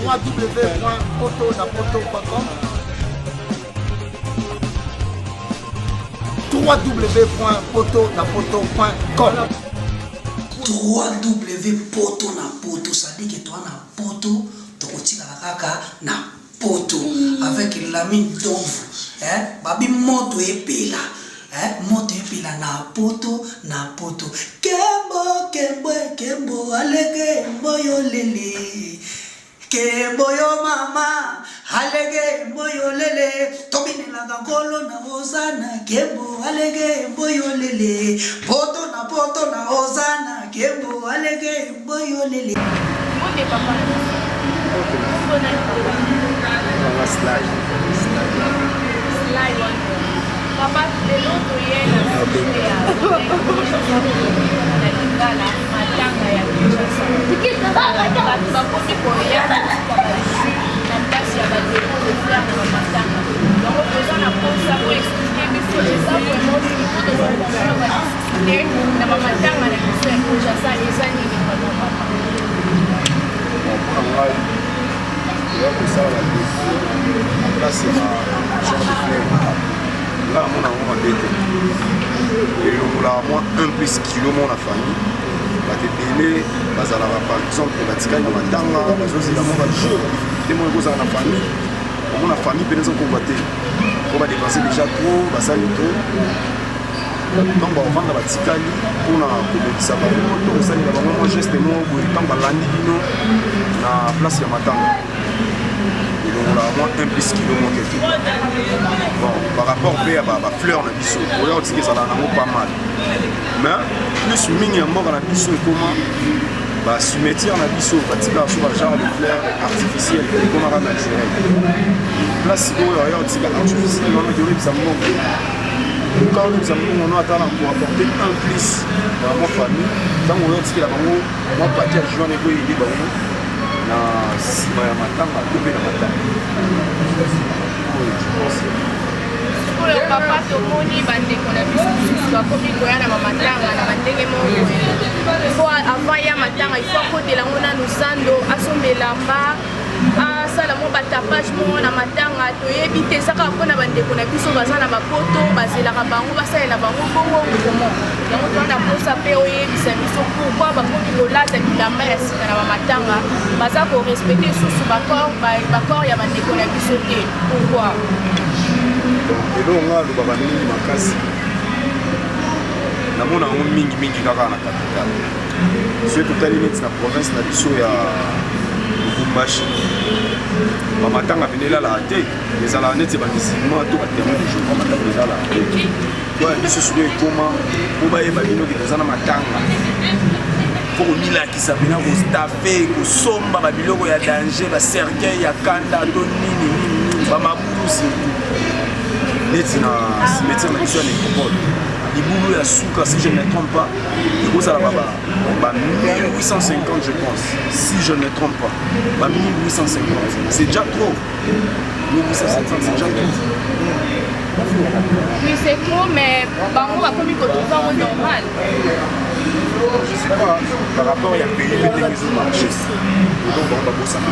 www.potonapoto.com, www.potonapoto.com. 3W poto na poto, c'est-à-dire que toa na poto, tokotikala kaka na poto avec Lamine Donvu, eh? Babi moto epela, eh? Moto epela na poto na poto. Kembo kembo kembo alege mboyo lele, kembo yo mama alege mboyo lele, tobinelaka nkolo na ozana. Kembo alege mboyo lele, poto na poto na ozana. Kembo alege mboyo lele. Mbote papa na biso. Kombo nani? Nanga Sly. Sly wana. Papa, lelo toye na sujet ya na lingala matanga ya Kinshasa. Bato bakomi koya kotika bajus na place ya badépôt de fleurs na bamatanga. Yango toza na mposa po expliquer biso eza vraiment nini, po tozocomprendre lisusu te na bamatanga na biso ya Kinshasa eza nini vraiment, papa? Bon, mpona ngai, oya kosala badépôt na place ya genre de fleur, nga namona yango mabe te. Elongolaka mwa un plus kilo mo na famille. Bato ebele bazalaka, par exemple, batikali na matanga, bazozela mwa bajour, badifficulté moko ekozala na famille. Omona famille pene ezokoka te po badépenser déjà trop, basali trop. Ntango bakovanda, batikali mpona kobongisa bango to kosalela bango mwa geste moko boye. Ntango balandi bino na place ya matanga, elongolaka mwa un plus kilo moko te. Bon, par rapport mpe ya bafleur na biso oya kotika, ezalaka nango pas mal, mais plus mingi ya mboka na biso ekoma bacimetière na biso batikaka so bagenre de fleur artificielle, ekomaka naturel. Place sikoyo oya kotika artificiel wana, oyebisa mbongo, luka oyebisa mbongo no ata na koapporter un plus na mwa famille. Ntango oyo otikela bango mwa paquet ya jus wana, ekoaider bango na nsima ya matanga to mpe na matanga oyo, je pense. Sikoyo papa, tomoni bandeko na biso mosusu bakomi koya na bamatanga na bandenge moko boye. Ifo avant ya matanga, ifo akotela yango nanu zando, asomba elamba, asala mwa batapage moko na matanga. Toyebi te eza kaka mpona bandeko na biso baza na bapoto, bazelaka bango basalela bango bongo comment. Yango toza na mposa mpe oyebisa biso pourquoi bakomi kolata bilamba ya sika na bamatanga, baza korespecter lisusu bacorps ya bandeko na biso te. Pourquoi? Eloko nga alobaka mingi makasi, namona yango mingimingi kaka na capitale. Soki totali neti na province na biso ya Lubumbashi, bamatanga pene elalaka te. Ezalaka neti bamusulman to batémoin de Jéhovah, matanga elalaka te. To ya biso sikoyo ekoma mpo bayeba bino ke toza na matanga, fo komilakisa mpena, kostaffer, kosomba babiloko ya danger, bacercueil ya kanda to nini nini nini, bamabulu, surtout neti na cimetière na biso ya Nécropole, libulu ya suka, si je ne me trompe pas, ekozala ba 1850, je pense, si je ne me trompe pas, ba 1850. C'est déjà trop, 1850, c'est déjà trop. Oui, c'est trop, mais bango bakomi kotrouver yango normal. Je sais pas, par rapport ya pays mpe ndenge ezomarcher, donc bango babosana.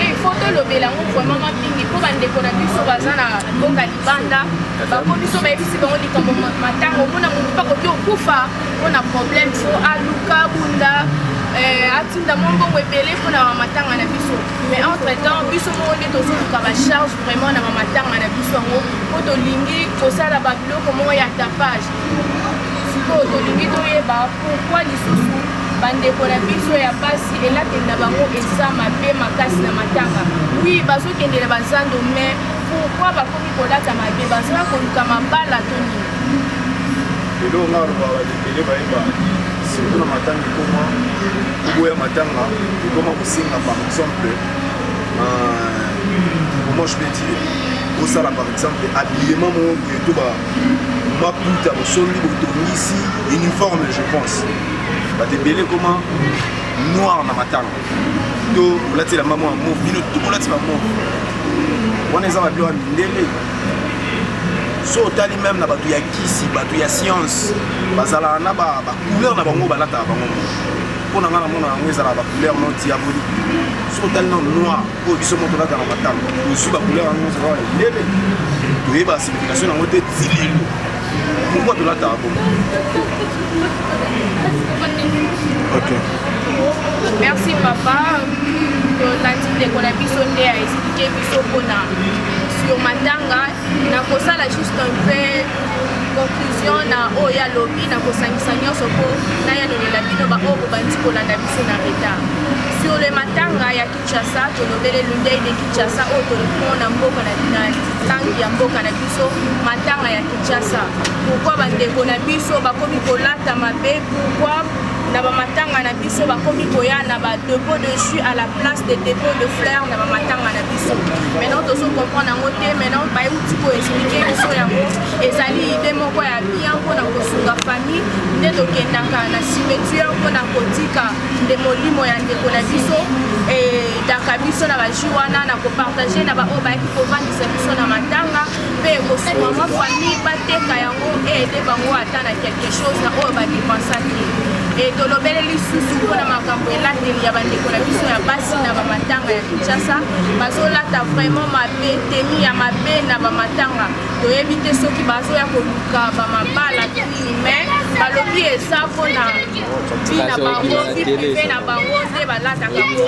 Il faut tolobela yango vraiment mwa mingi, mpo bandeko na biso baza na mboka libanda, bakomi so bayebisi bango likambo matanga, omona motu mpe akoki okufa mpona problème, fo aluka bunda, atinda mwa mbongo ebele mpona bamatanga na biso. Mais entre temps, biso moko nde tozoluka bacharge vraiment na bamatanga na biso yango, mpo tolingi kosala babiloko moko ya tapage. Sikoyo tolingi toyeba pourquoi lisusu bandeko na biso ya basi, elateli na bango eza mabe makasi na matanga. Oui, bazokendela bazando, mais pourquoi bakomi kolata mabe? Bazala koluka mabala to nini? Eloko nga alobaka, bato ebele bayeba, surtout na matanga, ekoma koboya matanga, ekoma kosenga, par exemple, comment je peux dire, osala par exemple habillement moko boye to maputa bosombi, botongisi uniforme. Je pense bato ebele ekoma noir na matanga, to olati elamba mwa mauve, bino to bolati bamauve wana, eza babiloko ya mindele. So otali même na bato ya kisi, bato ya science, bazalaka na bacouleur na bango balataka bango moko. Mpo na ngai namona yango ezala bacouleur non diabolique. Soki otali nano noir oyo biso moto tolata na matanga, tozwi bacouleur yango nyonso kaka mindele, toyeba signification yango te ti lelo. Pourquoi tolataka bongo? Ok. Merci papa. Tolandi ndeko na biso nde a expliquer biso mpona sur matanga. Nakosala juste un peu conclusion na oyo alobi, nakosangisa nyonso mpo nayanolela bino baoyo bobandi kolanda biso na retard. Sur le matanga ya Kinshasa, tolobele lundei de Kinshasa oyo tolobi na mboka na langue ya mboka na biso, matanga ya Kinshasa. Pourquoi bandeko na biso bakomi kolata mabe? Pourquoi na bamatanga na biso bakomi koya na ba dépôt de jus à la place des dépôts de fleurs na bamatanga na biso? Maintenant tozo comprendre yango te. Maintenant bayeuti koexpliquer biso yango, ezali idée moko ya bien mpona kosunga famille nde tokendaka na cimetière mpona kotika nde molimo ya ndeko na biso edaka biso na bajus wana na kopartager na baoyo bayaki kovandisa biso na matanga, mpe ekosunga mwa famille bateka yango eaider bango ata na quelque chose na oyo badépensaki. E tolobele lisusu mpona makambo elateli ya bandeko na biso ya basi na bamatanga ya Kinshasa. Bazolata vraiment mabe, tenue ya mabe na bamatanga. Toyebi te soki bazoya koluka bamabala to nini, mais balobi eza mpona vie na bango, vie privée na bango nde balataka bongo.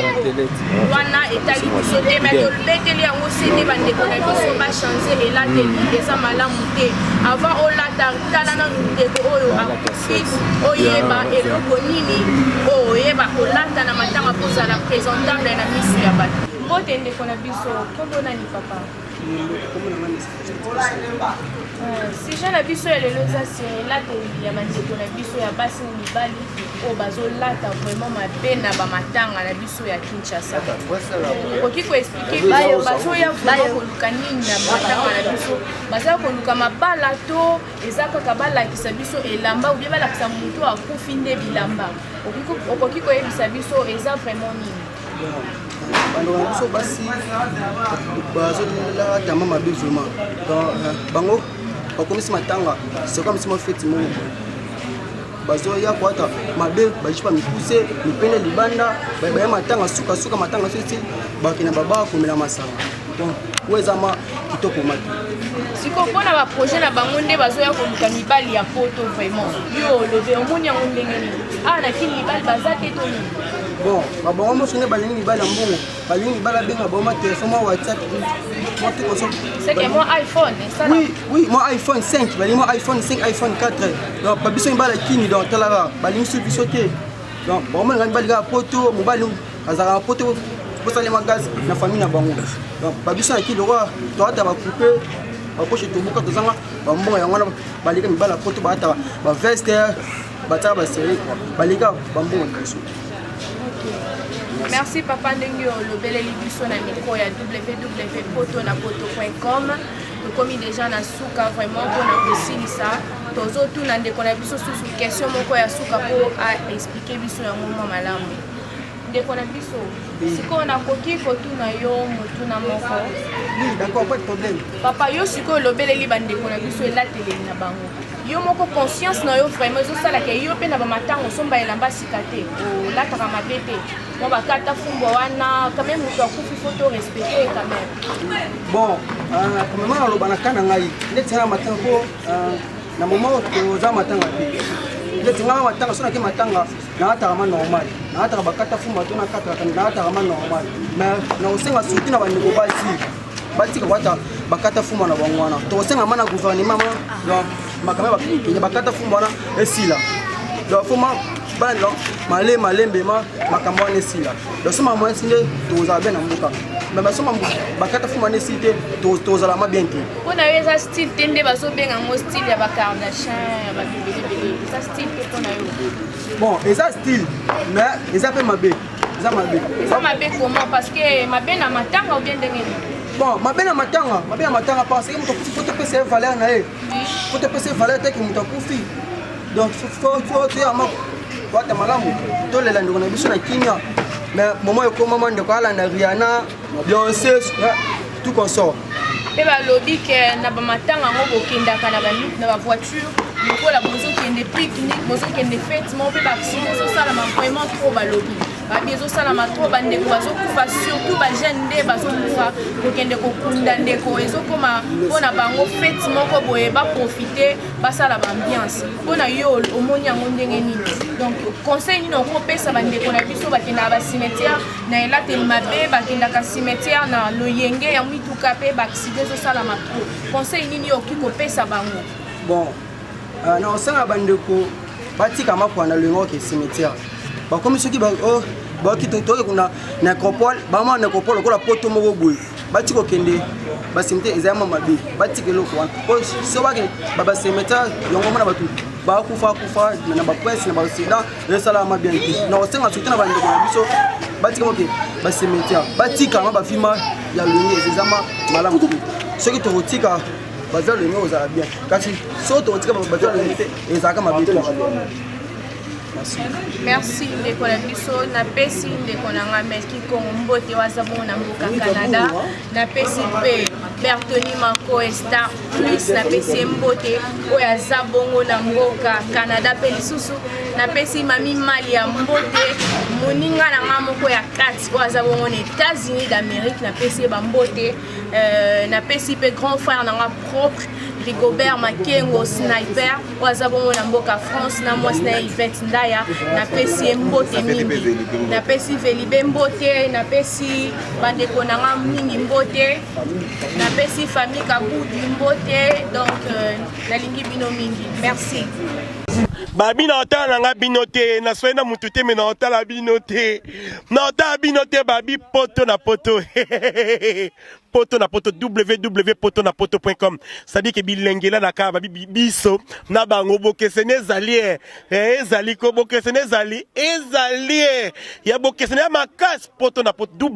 Wana etali biso te, mais tobeteli yango se nde bandeko na biso bachanger elateli, eza malamu te. Avant olata, tala nanu ndeko oyo akufi, oyeba eloko nini oyo oyeba kolata na matanga mpo ozala présentable na misu ya bato. Mbote ndeko na biso, kombo nani papa? Sujet na biso ya lelo eza sur elateli ya bandeko na biso ya basi na mibali oyo bazolata vraiment mabe na bamatanga na biso ya Kinshasa. Okoki koexpliquer biso bazoya vraiment koluka nini na matanga na biso? Baza koluka mabala to eza kaka balakisa biso elamba, ou bien balakisa moto akufi nde bilamba? Okoki koyebisa biso eza vraiment nini? Bandeko na biso basi bazolatama mabe vraiment. Donc bango bakomisi matanga c'est comme si mwa feti moko boye. Bazoya koata mabe, bajupa mikuse, mipende libanda, baya matanga, sukasuka matanga so esili, bakende baba komela masanga. Donc oyo eza ma kitoko mate. Sikoyo mpona baprojet na bango nde bazoya koluka mibali ya poto, vraiment yo olobe omoni yango ndenge nini? Awa na Kini mibali baza te to nini? Bon, babango moso nde balingi mibali ya mbongo, balingi mibali abenga bango ma telefone, mwa WhatsApp, mwa tout comme ça. C'est que moi iPhone esala. Oui, moi iPhone 5, balingi mwa iPhone 5, iPhone 4. Donc babiso mibali ya Kini, donc talaka balingi so biso te. Donc bango molinga mibali kaka poto, mobali azalaka na poto kosalema gaz na famille na bango. Donc babiso na Kini lokola toata bacoupe bapoche tobuka, tozanga bambongo, yango wana balika mibali ya poto, baata baveste, batiaka basérie quoi, balika bambongo liboso. Merci papa ndenge olobeleli biso na micro ya www.poto na poto.com. Tokomi déjà na suka vraiment mpona kosilisa. Tozotuna ndeko na biso susu question moko ya suka mpo aexpliquer biso yango mwa malamu. Ndeko na biso, sikoyo nakoki kotuna yo motuna moko? Oui, d'accord, pas de problème. Papa, yo sikoyo olobeleli bandeko na biso elateleli na bango. Yo moko conscience na yo vraiment ezosalaka yo mpe na bamatango osomba elamba sika te, olataka mabe te, mwa bakata fumbwa wana? Quand même moto akufi, faut to respecter quand même. Bon, premièrement naloba na ka na ngai neti nga na matanga po na moment oyo toza matanga te, neti nga matanga so nake matanga nalataka ma normal, nalataka bakata fumba to nakataka, nalataka ma normal. Mais nakosenga surtout na bandeko basi batika kolata bakata fumba na bango wana. Tokosenga ma na gouvernement ma donc makambo ya bakata fumba wana esila. Donc faut ma bana donc male malembe ma makambo wana esila. Donc so makambo wana esili nde tokozala bien na mboka, mais basoma bakata fumba wana esili te, tozala ma bien te. Mpo na yo eza style te nde bazobenga yango style ya bakardashin ya bato ebelebele? Eza style te mpo na yo? Bon, eza style, mais eza mpe mabe, eza mabe. Eza mabe comment? Parce que mabe na matanga ou bien ndenge nini? Bon, mabe na matanga, mabe na matanga parce que moto akufi, faut topesa ye valeur na ye, faut topesa ye valeur teke moto akufi. Donc faut toyama kwata malamu, tolela ndeko na biso na kimia. Mais moment ekomama ndeko alanda Rihanna, Beyoncé, tout consort. Mpe balobi ke na bamatanga yango bokendaka na bavoiture. Lokola bozokende pique-nique, bozokende fete moko mpe baaccident ezosalama vraiment trop. Balobi babi ezosalama trop, bandeko bazokufa, surtout bajeune nde bazokufa. Kokende kokunda ndeko ezokoma mpona bango fete moko boye, baprofite, basala baambiance. Mpona yo, omoni yango ndenge nini? Donc conseil nini okopesa bandeko na biso bakendaka bacimetière na elateli mabe, bakendaka cimetière na loyenge ya mituka mpe baaccident ezosalama trop? Conseil nini okoki kopesa bango? Bon, na kosala bandeko batika makwana loyenge oke cimetière. Bakomi soki baoki toke kuna nécropole, bamona nécropole lokola poto moko boye. Batika kokende bacimetière, ezali mwa mabe. Batika eloko wana, po so bakende bacimetière yango, mona bato bakufa kufa na bapresse na baaccident, esalama bien te. Na kosenga surtout na bandeko na biso batika moke bacimetière, batika ma bafima ya loyenge, eza ma malamu te. Soki tokotika bavia loyenge, ozala bien, kasi soki tokotika bavia loyenge te, ezalaka mabe te. Merci, ndeko na biso. Napesi ndeko na nga Melki Kongo mbote, waza bongo na mboka Canada. Napesi mpe Bertoni Mako Star Plus, napesi ye mbote, oyo aza bongo na mboka Canada. Mpe lisusu napesi Mami Mali ya mbote, moninga na nga moko ya kati, oyo aza bongo na États-Unis d'Amérique, napesi ye bambote. Napesi mpe grand frère na nga propre, Rigobert Makengo Sniper, oyo aza bongo na mboka France na mwasi na ye Yvette Ndaya, napesi ye mbote mingi. Napesi Velibe mbote, napesi bandeko na nga mingi mbote, napesi famille Kabudi mbote. Donc nalingi bino mingi, merci. Babi na otala na nga bino te, naswai na mutu te, me na otala bino te, na otala bino te. Babi poto na poto, poto na poto, www poto na poto.com, c'est-à-dire que bilengela na kaka babi biso na bango bokeseni ezali ezali ko bokeseni ezali ezali ya bokeseni ya makasi. Poto na poto,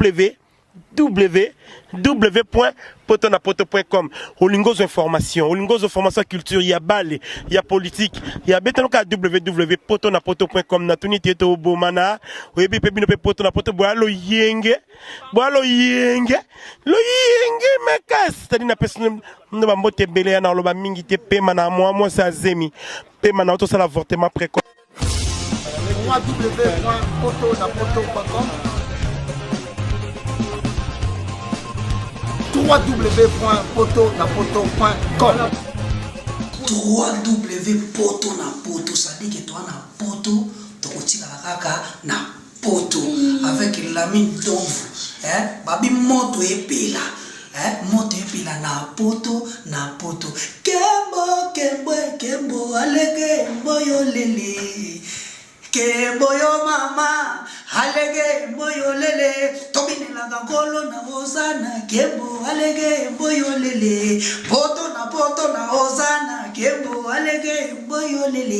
www.potonapoto.com. Olingi ozwa information, olingi ozwa information ya culture, ya bale, ya politique, ya betano kaka www poto na poto.com. Natuni te tobomana, oyebi mpe bino mpe poto na poto boya loyenge, boya loyenge, loyenge makasi. C'est-à-dire napesi ndo bambote ebele ya na oloba mingi te. Pema na mwa mwasi azemi, pema na tosala avortement précoce. www.potonapoto.com, www.potonapoto.com. 3W poto na poto, c'est-à-dire que toa na poto, tokotikala kaka na poto avec Lamine Donvu, eh? Babi moto epela, eh? Moto epela na poto na poto. Kembo kembo kembo alege mboyo lele, kembo yo mama alege mboyo lele, tobinelaka nkolo na ozana. Kembo alege mboyo lele, poto na poto na ozana, kembo alege mboyo lele.